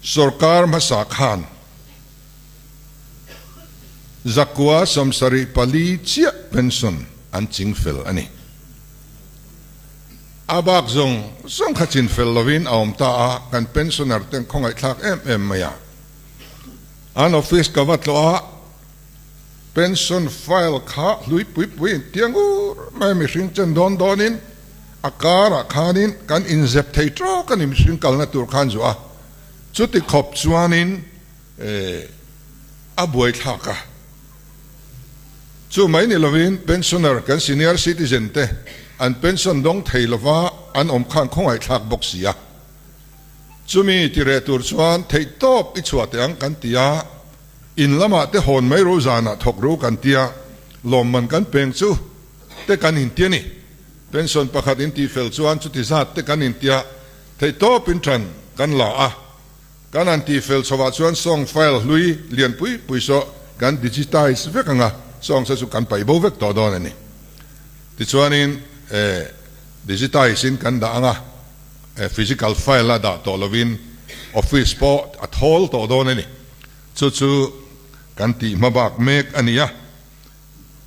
Sorkar hmasa khan 174 chiah pension an ching fel a ni. A bak zawng zawng kha chin fel lovin a awm ta a, kan pensioner ten khawngaihthlak em em mai a. An office ka va tlawh a, pension file kha hlui pui pui in tiang ur mai a, mihring chen dawn dawnin a karah khanin kan inzep thei tawk a ni, mihring kalna tur khan zuah a, chuti khawp chuanin a buaithlak a. Chu mai ni lovin pensioner kan senior citizen te an pension dawng thei lova an awm khan khawngaihthlak bawk si a. Chumi ti reh tur chuan theihtawp i chhuah teh ang kan ti a, in lamah te hawn mai ro zanah thawk ro kan ti a, lawmman kan peng chu te kan inti a ni. Pension pakhat inti fel chuan chuti zat te kan inti a, theihtawp in ṭan kan la a. Kan han tih fel chhovah chuan song file hlui lian pui pui saw kan digitize vek ang a, song se chu kan paih bo vek tawh dawn a ni. Tichuanin digitize in kan dah ang a, physical file a dah tawh lovin office pawh a thawl tawh dawn a ni. Chu chu kan tih hma bak mek a ni a.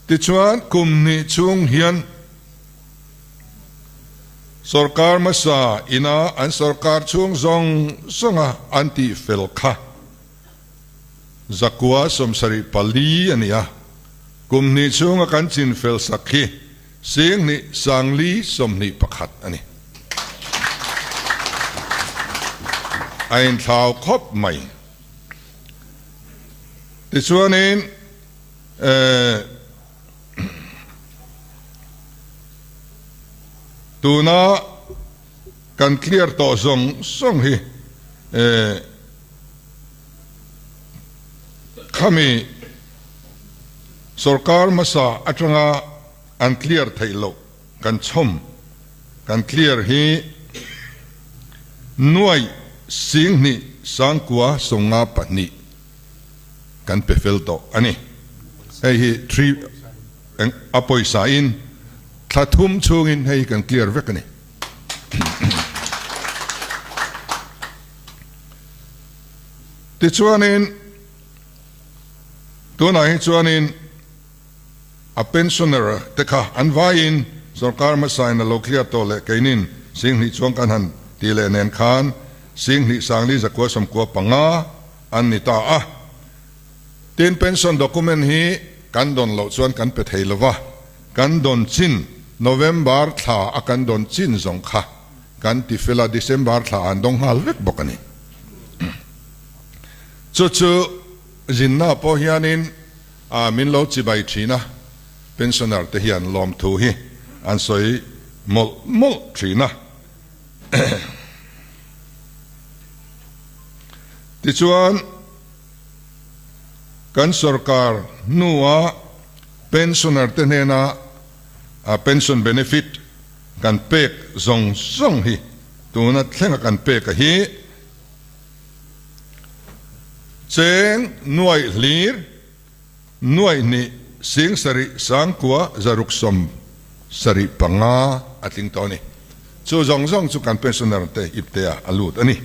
Tichuan kum hnih chhung hian Sorkar hmasa ina an sorkar chhung zawng zawnga an tih fel kha 174 a ni a, kum hnih chhunga kan chin fel sak hi 2421 a ni. A inthlau khawp mai. Tichuanin Tuna kan clear tawh zawng zawng hi khami sorkar hmasa atanga an clear theih loh kan chhawm kan clear hi nuaih singhnih sangkua sawnga pahnih kan pe fel tawh a ni. Hei hi three eng a pawisa in thla thum chhungin hei hi kan clear vek a ni. Tichuanin tunah hi chuanin a pensioner te kha an vaiin sorkar hmasa in a lo clear tawh leh keinin 2000 chuang kan han tih leh nen khan 22,495 an ni ta a. Tin, pension document hi kan dawn loh chuan kan pe thei lova, kan dawn chin November thla a kan dawn chin zawng kha kan ti fel a, December thla an dawng nghal vek bawk a ni. Chu chu zinna pawh hianin min lo chibai thin a, pensioner te hian lawmthu hi an sawi mawlh mawlh thin a. Tichuan, kan sorkar hnua pensioner te hnena pension benefit kan pek zawng zawng hi tuna thlenga kan pek a hi cheng nuaih hlir nuaih hnih 70 sangkua 675 a tling tawh a ni. Chu zawng zawng chu kan pensioner te ipte ah a lut a ni.